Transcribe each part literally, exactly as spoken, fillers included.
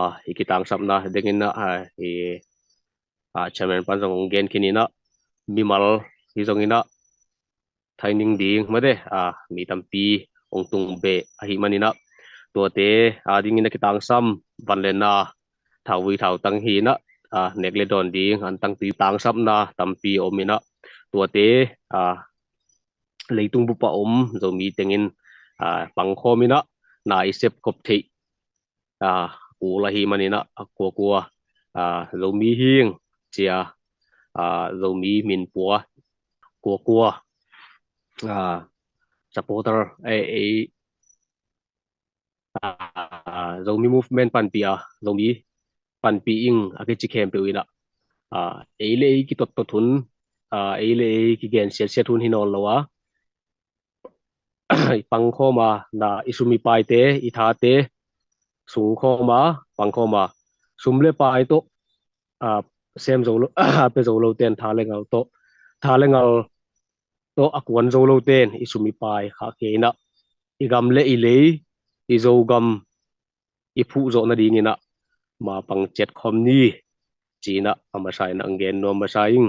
ah, i kitangsapna dingin ah, ah, i, ah, chairman pan zong hong gen khin in ah, mimal hi zongin ah, thaining ding mate, ah, mi tampi hong tung beh ahih manin ah, tuate, ah, dingin a kitangsam van le na, thauvui thautang hi in ah, ah, nek le dawn ding antang tui tangsapna tampi om in ah, tuate, ah, leitung bup ah om Zomi tengin, ah, pangkhawm in ah, na i sep khop theih, ah, kul ahih manin ah, a kuakua, ah, Zomi hing cia, ah, Zomi min pua, kuakua, ah, supporter, eh, eh, ah, Zomi movement panpih a, Zomi panpih ing a kici khempeuh in ah, ah, ei le ei kitottot hun, ah, ei le ei kigen siatsiat hun hi nawn lo a, i pangkhawm a, na i sum i paite, i thate sungkhawm a, pangkhawm a, sum le pai tawh, ah, sem zo lo, pe zo lo ten tha le ngal tawh, tha le ngal tawh a kuan zo lo ten i sum i pai khahkhia in ah, i gam le i lei, i Zogam i phuh zawh nadingin ah, ma pang ciat khawm ni, ci in ah a masa in ah hong gen nuam masa ing.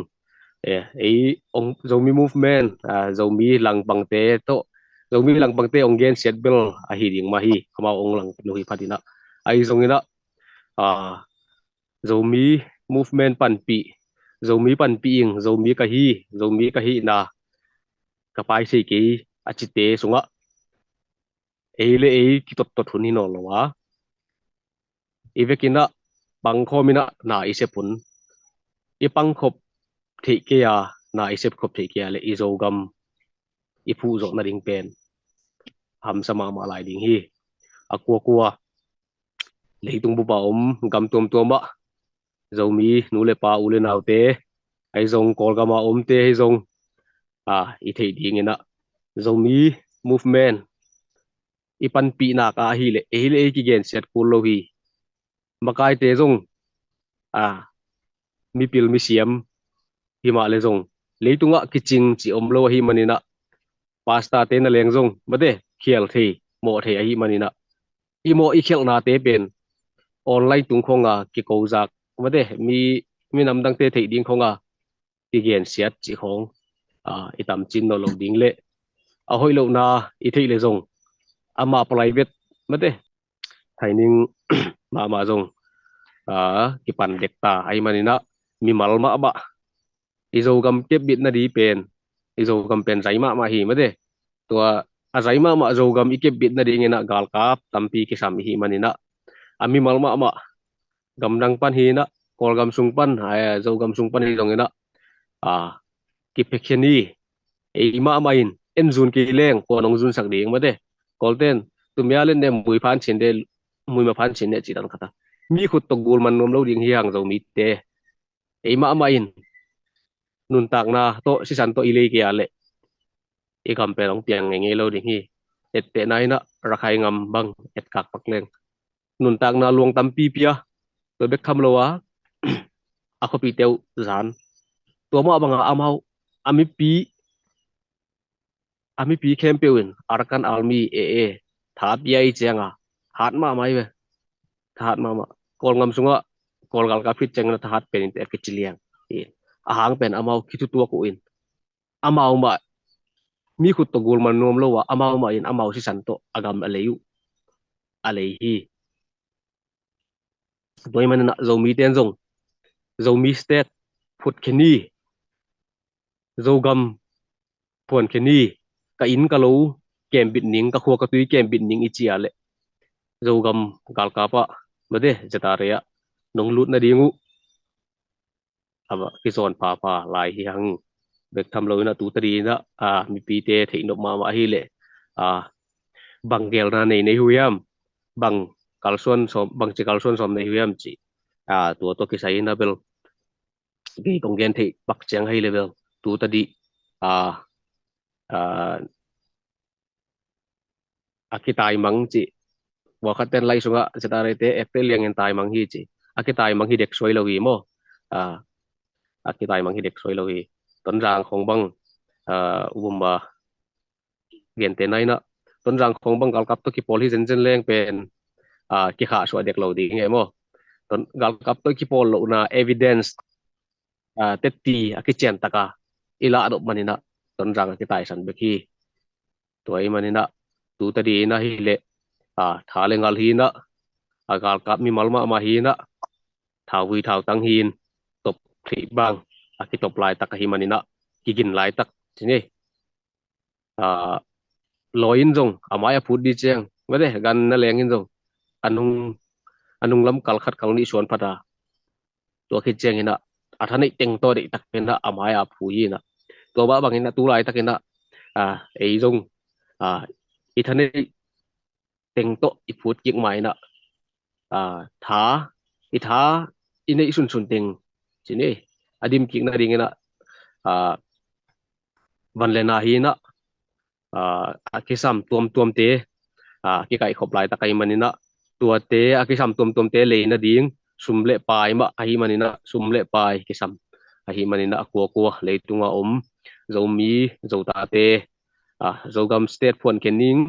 Eh, ei hong, Zomi movement, ah, Zomi langpangte tawh, Zomi langpangte hong gensiat bel ahi ding mah hi, amau hong langpang uh hi phat in ah. Ahi zongin ah, ah, Zomi movement panpih, Zomi panpih ing, Zomi ka hi, Zomi ka hihna ka pai thei kei a cite sungah ei le ei kitottot hun hi nawn lo a, i vekin ah pangkhawm in ah na i sep hun, i pangkhop theih kei a, na i sep khop theih kei a le i Zogam i phuh zawh nading pen hamsa mahmah lai ding hi. A kuakua leitung bup ah om gam tuamtuam ah Zomi nu le pa, u le naute, ahi zong Kawlgam ah omte ahi zong, ah, i theih dingin ah, Zomi movement i panpih nak a ahih leh ei le ei kigensiat kul lo hi. Makaite zong, ah, mipil misiam hi mah le zong, leitungah kicing cih om lo ahih manin ah, pastor te na leng zong mate khial thei, mawh thei ahih manin ah, i mawh i khialhnate pen online tung khawng a kiko zak mate, mi, mi namdangte theih ding khawng a kigensiat cih khawng, ah, i tamcin nawn lo ding le a hoih lohna i theih le zong, ama private mate, thaining mahmah zong, ah, kipan dek ta ahih manin ah, mimal mahmah i Zogam kepbit nading pen, i Zogam pen zai mahmah hi mate. Tua a zai mahmah Zogam i kepbit nadingin ah galkap tampi kisam i hih manin ah, a mimal mahmah gamdang pan hi in ah, Kawlgam sung pan, ah, Zogam sung pan hi zongin ah, ah, kiphekhia ni, ei mahmah in en zun kei leng kua nong zunsak ding mate. Kawlten tumia len ne mui phan chin de, mui ma phan chin ne cih dan khat a, mi khut tawh gul man nuam lo ding hi hang Zomite. Ei mahmah in nuntakna tawh sisan tawh i lei kei a leh i gam pen hong piang ngeingei lo ding hi. Ettehna in ah Rakhine gam bang etkak pak leng nuntakna luang tampi pia, tua bek tham lo a, a khuapite uh zan, tua mah banga amau a mipi, a mipi khempeuh in Arakan Army, A A, tha pia i cianga hat mahmah hi ve. Thahat mahmah. Kawlgam sungah Kawl galkap khit ciangin a thahat pen in teh a kici liang. A hang pen amau kithutuak uh in, amau mah mi khut tawh gul man nuam lo a, amau mah in amau sisan tawh a gam a lei uh a lei hi. Tua ahih manin ah Zomite in zong Zomi State phut khin hi, Zogam phuan khin hi, ka inn ka lo kembit ning, ka khua ka tui kembit ning i ci a leh Zogam galkap ah mate, Z R A ah nong lut nading uh a va kizawn phapha lai hi hang. Bek tham lo in ah tu tadi in ah, a, mipite theih nop mahmah hi leh, a, bang gelna nei nei uh hiam, bang kalsuan sawm, bangci kalsuan sawm nei uh hiam cih, a, tua tawh kisai in ah bel kei kong gen theih pak ciang hi leh bel tu tadi, a, a, a kitaimang cih, pawlkhat ten lai sungah Z R A te ekte liangin taimang hi cih, a kitaimang hi dek suai lo hi maw? A, a kitaimang hi dek suai lo hi. Tonzang khong bang, a, U Bum a gente na in ah, Tonzang khong bang galkap tawh kipawl hi zenzen leng pen, a, kikhahsuah dek lo ding e maw? Galkap tawh i kipawl lohna evidence, ah, tetti a kician taka i lah dop maninah Tonzang a kitaisan bek hi. Tua i maninah tu tadi inah hileh, ah, tha le ngal hinah, a galkap mimal mahmah hinah, thauvui thautang hin top theih bang a kitop laitak ahi maninah kigin laitak cini. Ah, lawi in zong a mai a phut di ciang mate gan na leng in zong a nung a nung lam kal khat kal nih suan phata. Tua khit ciang inah a tha neih teng tawh deihtak penah a mai a phu hinah, tua bah bang inah tu laitak inah, ah, ei zong, ah, i tha neih teng tawh i phut kik ma inah, ah, tha i tha i neih sunsun teng cini a dim kik nading inah, ah, van le na hinah, ah, a kisam tuamtuamte, ah, kikaihkhop laitak ahi maninah tuate a kisam tuamtuamte lei nading sum le pai mah ahi maninah sum le pai kisam ahi maninah a kuakua leitunga om Zomi Zotate, ah, Zogam State phuan khen ning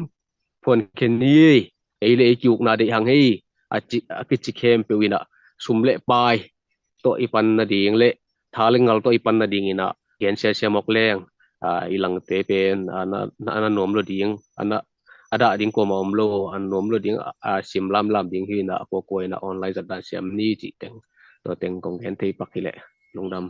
phuan khen ni ei le ei kiukna deih hang hei a kici khempeuh inah sum le pai tawh i pan nading le tha le ngal tawh i pan nading inah gen siasia mawk leng, ah, i langte pen, ah, na, na, na nuam lo ding, ah, na, a dah ding kuama om lo, a nuam lo ding, ah, sim lamlam ding hi inah a kuakua inah online zatdan siam ni cih teng tua teng kong gen thei pak hileh lungdam.